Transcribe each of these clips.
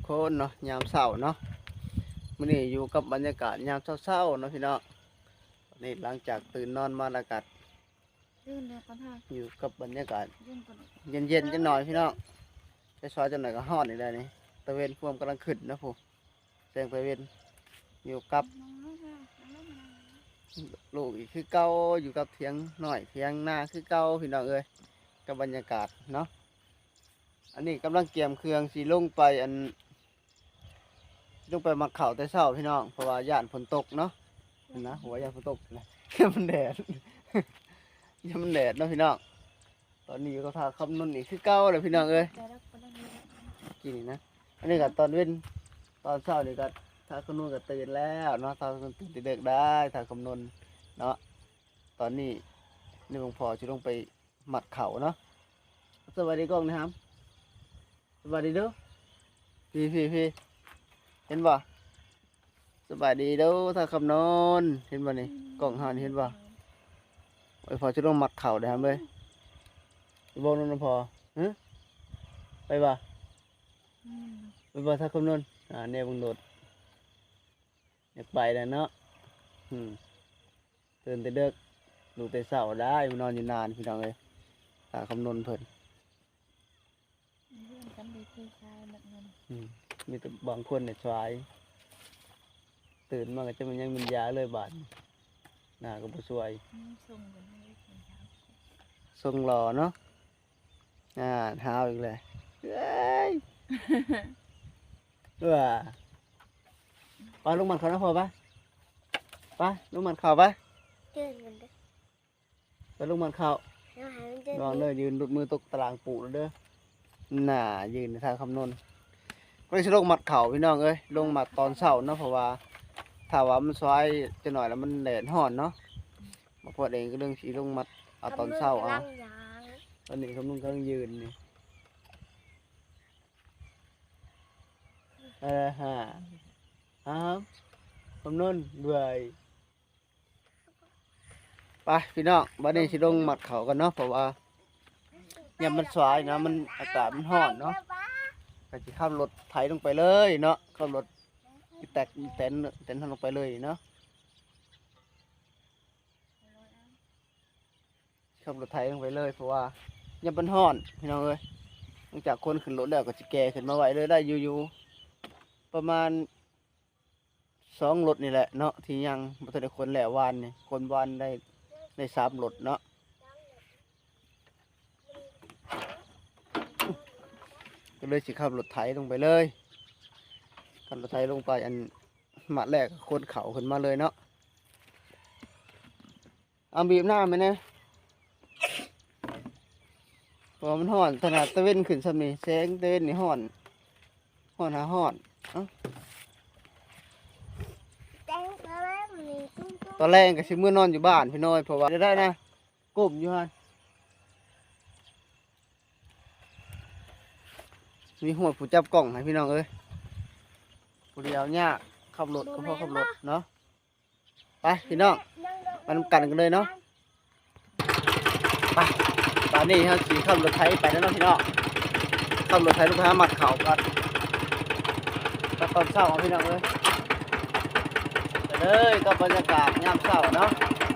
ຄົນເນາະ ຍາມເຊົ້າເນາະ ມື້ນີ້ຢູ່ກັບບັນຍາກາດຍາມເຊົ້າໆເນາະພີ່ນ້ອງ. ນີ້ຫຼັງຈາກຕື່ນນອນມາແລ້ວກໍ ຕື່ນແລ້ວກໍຖ້າ ຢູ່ກັບບັນຍາກາດ ເຢັນກ່ອນ ເຢັນໆຈັກໜ່ອຍພີ່ນ້ອງ. ແຕ່ຊອຍຈັກໜ່ອຍກໍຮ້ອນອີກແລ້ວນີ້ ຕາເວັນພວມກຳລັງຂຶ້ນເນາະ ຜູ້ ແສງຕາເວັນ. ຢູ່ກັບ ລູກອີກຄືເກົ່າ ຢູ່ກັບຖຽງນ້ອຍຖຽງນາຄືເກົ່າພີ່ນ້ອງເອີຍ ກັບບັນຍາກາດເນາະ. ອັນນີ້ກຳລັງກຽມເຄື່ອງຊິລົງໄປ ອັນ ລົງໄປມັດເຂົ້າແຕ່ເຊົ້າພີ່ນ້ອງ ເພາະວ່າຢ້ານຝົນຕົກເນາະ. ຫັ້ນນະ ໂຫ ຢ້ານຝົນຕົກນະ ຢ້ານມັນແດດ ຢ້ານມັນແດດເນາະພີ່ນ້ອງ. ຕອນນີ້ຢູ່ກັບທ້າວຄຳນົນອີກຄືເກົ່າແຫຼະພີ່ນ້ອງເອີຍ ກິນນີ້ນະ. ອັນນີ້ກໍຕອນເວັນ ຕອນເຊົ້ານີ້ກໍທ້າວຄຳນົນກໍຕື່ນແລ້ວເນາະ ທ້າວຄຳນົນຕື່ນແຕ່ເດິກໄດ໋ ທ້າວຄຳນົນເນາະ. ຕອນນີ້ ນີ້ ຫຼວງພໍ່ຊິລົງໄປມັດເຂົ້າເນາະ. ສະບາຍດີກ້ອງນີ້ຫຳ ສະບາຍດີເດີ້ ພີ່ໆໆ ເຫັນບໍ່? ສະບາຍດີເດີ້ ທ້າວຄຳນົນ ເຫັນບໍ່ນີ້? ອືມ ກ້ອງເຮົານີ້ເຫັນບໍ່? ໂອ້ຍ ພໍ່ຊິລົງມັດເຂົ້າເດີ້ຫຳເອີຍ. ໄປບອກນຳພໍ່ ຫຶ ໄປບໍ່? ອືມ ໄປບໍ່ ທ້າວຄຳນົນ? ອ່າ ແນວເບິ່ງໂດດ ຢາກໄປແລ້ວເນາະ. ອືມ ຕື່ນແຕ່ເດິກ ລຸກແຕ່ເຊົ້າໄດ້ ມານອນຢູ່ນານພີ່ນ້ອງເອີຍ ຖ້າຄຳນົນເພິ່ນ. ເຮືອນກັນໄດ້ເທຊາຍໝົດເງິນ ອືມ ມີແຕ່ບາງຄົນນີ້ສວຍ ຕື່ນມາກໍຈະແມ່ນຫຍັງແມ່ນຢາເລີຍບາດນີ້ ໜ້າກໍບໍ່ສວຍ. ອືມ ສົ່ງກັນໃຫ້ເພິ່ນ ສົ່ງຫຼໍ່ເນາະ. ອ່າ ທ້າວອີກແລ້ວ ເອີຍ ວ່າ ໄປລົງມັດເຂົ້ານະພໍ່ ໄປ ໄປລົງມັດເຂົ້າ ໄປ ຕື່ນກັນເດີ້ ໄປລົງມັດເຂົ້າ ລະຫາມັນຕື່ນ ລະວັງເດີ້ ຢືນຫຼຸດມືຕົກຕາລາງປູເດີ້. ໜ້າ ຢືນໃຫ້ທ້າວຄຳນົນ ກໍເລີຍຊິລົງມັດເຂົ້າພີ່ນ້ອງເອີຍ ລົງມັດຕອນເຊົ້າເນາະ ເພາະວ່າຖ້າວ່າມັນສວຍຈັກໜ້ອຍແລ້ວມັນແດດຮ້ອນເນາະ. ມາພອດເອງກໍເລື່ອງຊິລົງມັດເອົາຕອນເຊົ້າເອົາ ຕອນນີ້ຄຳນົນກຳລັງຢືນນີ້. ເອີ ຫາ ຫາ ຄຳນົນເມື່ອຍ. ໄປພີ່ນ້ອງ ບັດນີ້ຊິລົງມັດເຂົ້າກັນເນາະ ເພາະວ່າຍາມມັນສວາຍເນາະ ມັນ ອາກາດມັນຮ້ອນເນາະ ກໍຊິຂັບລົດໄຖລົງໄປເລີຍເນາະ ຂັບລົດອີແຕັກອີແຕນ ແຕນລົງໄປເລີຍເນາະ. ຂັບລົດໄຖລົງໄປເລີຍ ເພາະວ່າຍາມມັນຮ້ອນພີ່ນ້ອງເອີຍ. ຫຼັງຈາກຂົນຂຶ້ນລົດແລ້ວກໍຊິແກ່ຂຶ້ນມາໄວ້ເລີຍ ໄດ້ຢູ່ ຢູ່ປະມານສອງລົດນີ້ແຫຼະເນາະ ທີ່ຍັງບໍ່ທັນໄດ້ຂົນແລ້ວ ວານນີ້ຂົນວານໄດ້ ໄດ້ສາມລົດເນາະ. ກໍເລີຍຊິຂັບລົດໄຖລົງໄປເລີຍ ຂັບລົດໄຖລົງໄປ ອັນ ມັດແລກກໍຂົນເຂົ້າຂຶ້ນມາເລີຍເນາະ. ເອົາ ບີບນ້ຳໃຫ້ແດ່ ເພາະວ່າມັນຮ້ອນ ຂະໜາດຕາເວັນຂຶ້ນຊ່ຳນີ້ ແສງຕາເວັນນີ້ຮ້ອນ ຮ້ອນຫາຮ້ອນ. ເອົ້າ ຕອນແລງກໍຊິເມືອນອນຢູ່ບ້ານພີ່ນ້ອງ ເພາະວ່າໄດ້ນະ ກົ້ມຢູ່ຫັ້ນ ມີຮອດຜູ້ຈັບກ້ອງໃຫ້ພີ່ນ້ອງເອີຍ ຜູ້ດຽວຍາກ ຂັບລົດກໍພໍຂັບລົດເນາະ. ໄປພີ່ນ້ອງ ໄປນຳກັນກັນເລີຍເນາະ. ໄປ ຕອນນີ້ເຮົາຊິຂັບລົດໄຖໄປແລ້ວເນາະພີ່ນ້ອງ ຂັບລົດໄຖລົງໄປຫາມັດເຂົ້າກ່ອນ ກັບຕອນເຊົ້າພີ່ນ້ອງເອີຍ. ໄປເລີຍກັບບັນຍາກາດຍາມເຊົ້າເນາະ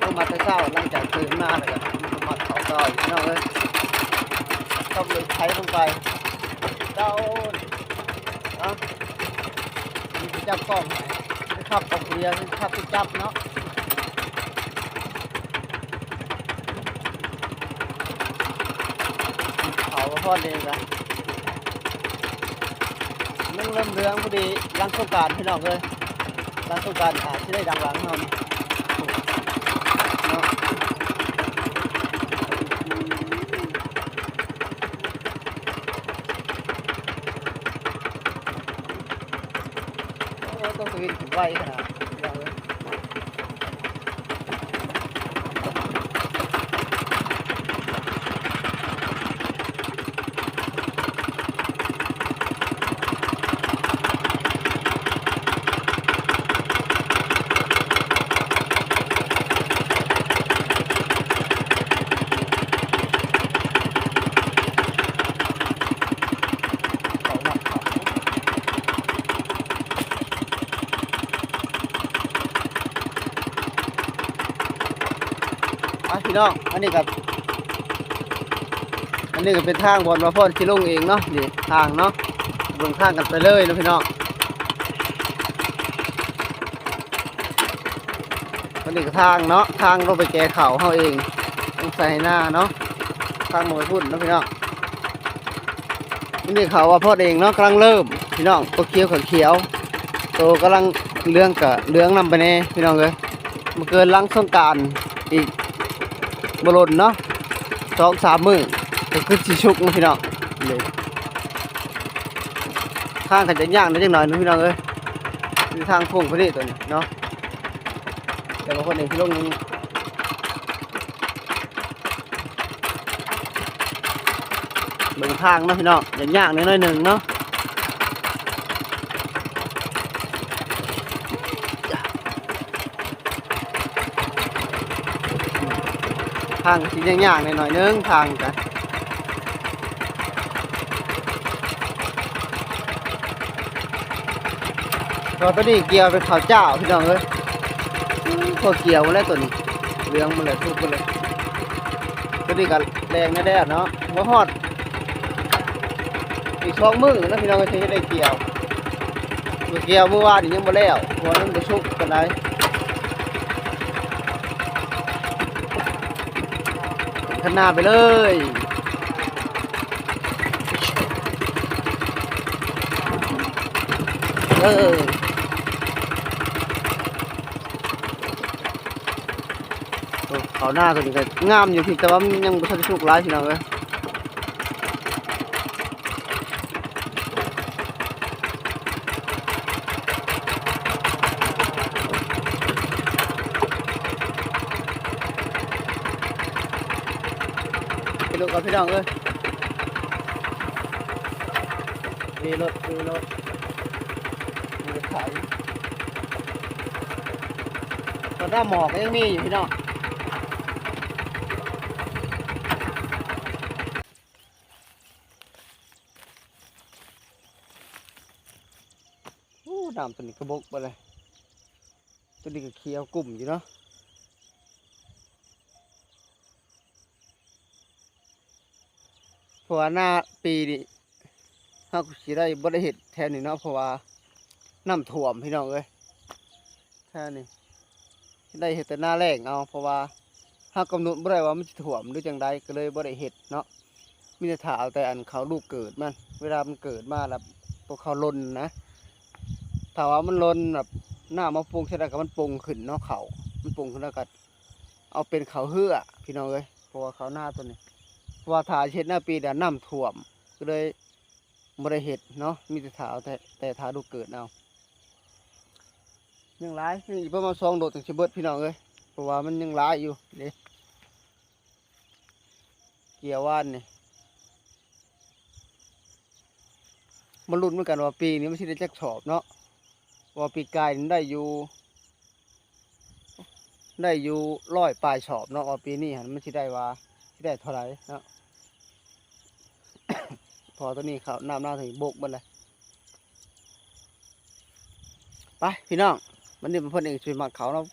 ລົງມາແຕ່ເຊົ້າ ຫຼັງຈາກຕື່ນມາແລ້ວກໍມາມັດເຂົ້າຕໍ່ພີ່ນ້ອງເອີຍ. ຂັບລົດໄຖລົງໄປ ເຈົ້າ ເອົາ ມີຜູ້ຈັບກ້ອງໃຫ້ ໄປຂັບກັບຜູ້ດຽວ ຂັບໄປຈັບເນາະ. ເຂົາຮອດເອງລະ ຍັງເລີ່ມເລື່ອງພໍດີ ຫຼັງສົງການພີ່ນ້ອງເອີຍ ຫຼັງສົງການອາດຊິໄດ້ດັງຫຼັງເຮົານີ້ເນາະ. ໂອ້ ຕ້ອງສະວິດໄວຂະໜາດ ພີ່ນ້ອງເອີຍ. ເຂົ້າມາເຂົ້າ ພີ່ນ້ອງ ອັນນີ້ກໍ ອັນນີ້ກໍເປັນທາງບ່ອນວ່າພອນຊິລົງເອງເນາະ ນີ້ທາງເນາະ ເບິ່ງທາງກັນໄປເລີຍເນາະພີ່ນ້ອງ. ອັນນີ້ກໍທາງເນາະ ທາງລົງໄປແກ່ເຂົ້າເຮົາເອງ ລົງໃສ່ໄຮ່ນາເນາະ ທາງລົງໄປພຸ້ນເນາະພີ່ນ້ອງ. ອັນນີ້ເຂົ້າວ່າພອນເອງເນາະ ກຳລັງເລີ່ມພີ່ນ້ອງ ຕົວຂຽວກໍຂຽວ ຕົວກຳລັງເຫຼືອງກໍເຫຼືອງນຳໄປແດ່ພີ່ນ້ອງເອີຍ. ບໍ່ເກີນຫຼັງສົງການອີກບໍ່ດົນເນາະ ສອງສາມມື້ກໍຄືຊິສຸກເນາະພີ່ນ້ອງ. ນີ້ທາງກໍຈະຍາກໜ້ອຍຈັກໜ້ອຍໜຶ່ງພີ່ນ້ອງເອີຍ ຄືທາງໂຄ້ງພໍດີຕົວນີ້ເນາະ ແຕ່ວ່າພອນເອງຊິລົງ ເບິ່ງທາງເນາະພີ່ນ້ອງ ຍາກໆໜ້ອຍໜຶ່ງເນາະ ທາງກໍຊິຍາກໆໜ້ອຍໜຶ່ງ ທາງກໍ ກໍຕົວນີ້ກ່ຽວເປັນເຂົ້າຈ້າວພີ່ນ້ອງເອີຍ. ພໍກ່ຽວໝົດແລ້ວຕົວນີ້ ເຫຼືອງໝົດແລ້ວ ສຸກໝົດແລ້ວ. ຕົວນີ້ກໍແລ້ງແດ່ໆເນາະ ບໍ່ຮອດອີກສອງມື້ເນາະພີ່ນ້ອງເອີຍ ເຖິງຈະໄດ້ກ່ຽວ. ກ່ຽວມື້ວານນີ້ຍັງບໍ່ແລ້ວ ເພາະວ່າມັນບໍ່ສຸກປານໃດ. ຄັນນາໄປເລີຍ ເອີ ເຂົ້ານາຕົວນີ້ກໍງາມຢູ່ພີ່ ແຕ່ວ່າມັນຍັງບໍ່ທັນສຸກຫຼາຍພີ່ນ້ອງເອີຍ. ໄປລົດກ່ອນພີ່ນ້ອງເອີຍ ມີລົດ ມີລົດ ມີລົດໄຖ ຕອນໜ້າໝອກກໍຍັງມີຢູ່ພີ່ນ້ອງ. ໂອ້ ນ້ຳຕົວນີ້ກະບົກເບິດເລີຍ ຕົວນີ້ກະຂຽວກຸ້ມຢູ່ເນາະ ເພາະວ່ານາປີນີ້ເຮົາກະຊິໄດ້ ບໍ່ໄດ້ເຮັດແຖວນີ້ເນາະ ເພາະວ່ານ້ຳຖ້ວມພີ່ນ້ອງເອີຍ. ແຖວນີ້ໄດ້ເຮັດແຕ່ນາແລ້ງເອົາ ເພາະວ່າເຮົາກຳນົດບໍ່ໄດ້ວ່າມັນຊິຖ້ວມຫຼືຈັ່ງໃດ ກະເລີຍບໍ່ໄດ້ເຮັດເນາະ ມີແຕ່ຖ້າເອົາແຕ່ອັນເຂົ້າລູກເກີດມັນ ເວລາມັນເກີດມາແລ້ວໂຕເຂົ້າຫຼົ່ນນະ ຖ້າວ່າມັນຫຼົ່ນແບບນ້ຳມາປຸງໃສ່ແລ້ວກະມັນປົງຂຶ້ນເນາະ ເຂົ້າມັນປົງຂຶ້ນແລ້ວກະເອົາເປັນເຂົ້າເຮືອພີ່ນ້ອງເອີຍ ເພາະວ່າເຂົ້ານາໂຕນີ້ ເພາະວ່າຖ້າຊິເຮັດນາປີແລ້ວນ້ຳຖ້ວມ ກະເລີຍ ບໍ່ໄດ້ເຮັດເນາະ ມີແຕ່ຖ້າເອົາແຕ່ ແຕ່ຖ້າລູກເກີດເອົາ ຍັງຫຼາຍ ຍັງອີກປະມານສອງໂດດຈັ່ງຊິເບິດພີ່ນ້ອງເອີຍ ເພາະວ່າມັນຍັງຫຼາຍຢູ່ເດ້ ເກ່ຍວວານນີ້ ມາລຸ້ນນຳກັນວ່າປີນີ້ມັນຊິໄດ້ຈັກສອບເນາະ ເພາະວ່າປີກາຍນີ້ໄດ້ຢູ່ ໄດ້ຢູ່ຮ້ອຍປາຍສອບເນາະ ວ່າປີນີ້ຫັ້ນມັນຊິໄດ້ວ່າ ຊິໄດ້ເທົ່າໃດເນາະ ເພາະວ່າໂຕນີ້ເຂົ້ານ້ຳນາໂຕນີ້ບົກເບິດແລ້ວ ໄປພີ່ນ້ອງ ບັດນີ້ເພິ່ນເອງຊິໝັກເຂົ້າເນາະ